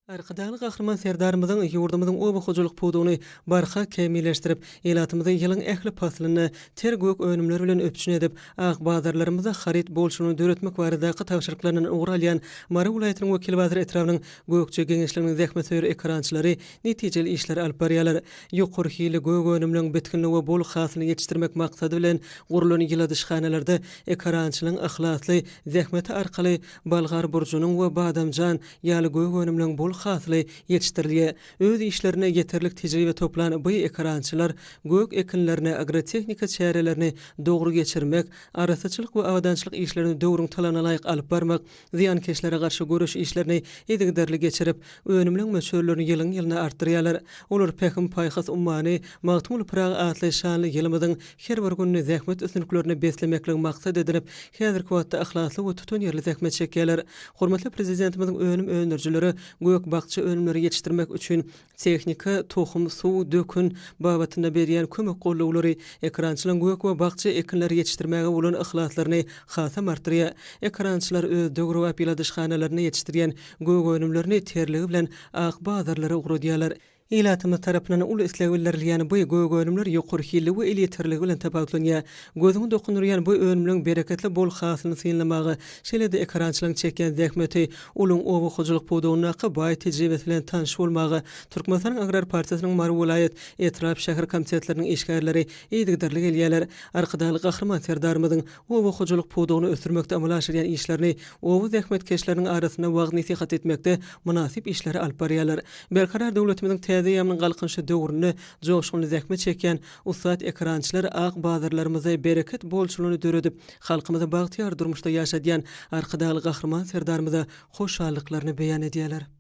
Arkadagly Gahryman Serdarymyzyň ýurdumyzyň oba hojalyk pudagyny barha kämilleşdirip, ilatymyzy ýylyň ähli paslynda ter gök önümler bilen üpjün edip, ak bazarlarymyzda haryt bolçulygyny döretmek baradaky tabşyryklaryndan ugur alýan Mary welaýatynyň Wekilbazar etrabynyň Gökje geňeşliginiň zähmetsöýer ekerançylary netijeli işleri alyp barýarlar. Ýokary hilli gök önümleň bitginli we bol hasylyny ýetişdirmek maksady bilen gurlan ýyladyşhanalarda ekerançylygyň yhlasly zähmeti arkaly bolgar burjunyň we badamjan ýaly gök önümleň bol hasyly ýetişdirilýär. Öz işlerinde ýeterlik tejribe toplan bu ekerançylar gök ekinlerine agrotehnika çärelerini dogry geçirmek, arassaçylyk we abadançylyk işlerini döwrüň talabyna laýyk alyp barmak, zyýankeşlere garşy göreş işlerini yzygiderli geçirip, önümleň möçberlerini ýylyň-ýylyna artdyrýarlar. Olar Pähim-paýhas ummany Magtymguly Pyragy atly şanly ýylymyzyň her bir gününi zähmet üstünliklerine beslemekligi maksat edinip, häzirki wagtda yhlasly we tutanýerli zähmet çekýärler. Hormatly Prezidentimiziň önüm öndürijilere gök-bakja önümleri ýetişdirmek üçin tehnika, tohum, suw, dökün babatynda berýän kömek-gollawlary ekerançylaryň gök we bakja ekinleri ýetişdirmäge bolan yhlaslaryny hasam artdyrýar. Ekerançylar öz döwrebap ýyladyşhanalarynda ýetişdirýän gök önümlerini terligi bilen ak bazarlara ugradýarlar. Ilatymyz tarapyndan uly isleg bildirilýän bu gök önümler ýokary hilli we elýeterliligi bilen tapawutlanýar. Gözüňi dokundyrýan bu önümleň bereketli bol hasylyny synlamaga, şeýle-de ekerançylaryň çekýän zähmeti, olaryň oba hojalyk pudagyndaky baý tejribesi bilen tanyş bolmaga Türkmenistanyň Agrar partiýasynyň Mary welaýat, etrap, şäher komitetleriniň işgärleri yzygiderli gelýärler. Arkadagly Gahryman Serdarymyzyň oba hojalyk pudagyny ösdürmekde amala aşyrýan işlerini oba zähmetkeşleriniň arasynda wagyz-nesihat etmekde mynasyp işleri alyp barýarlar. Berkarar döwletimiziň täze eýýamynyň Galkynyşy döwründe joşgunly zähmet çekýän ussat ekerançylar ak bazarlarymyzda bereket bolçulygyny döredip, halkymyzy bagtyýar durmuşda ýaşadýan Arkadagly Gahryman Serdarymyza hoşallyklaryny beýan edýärler.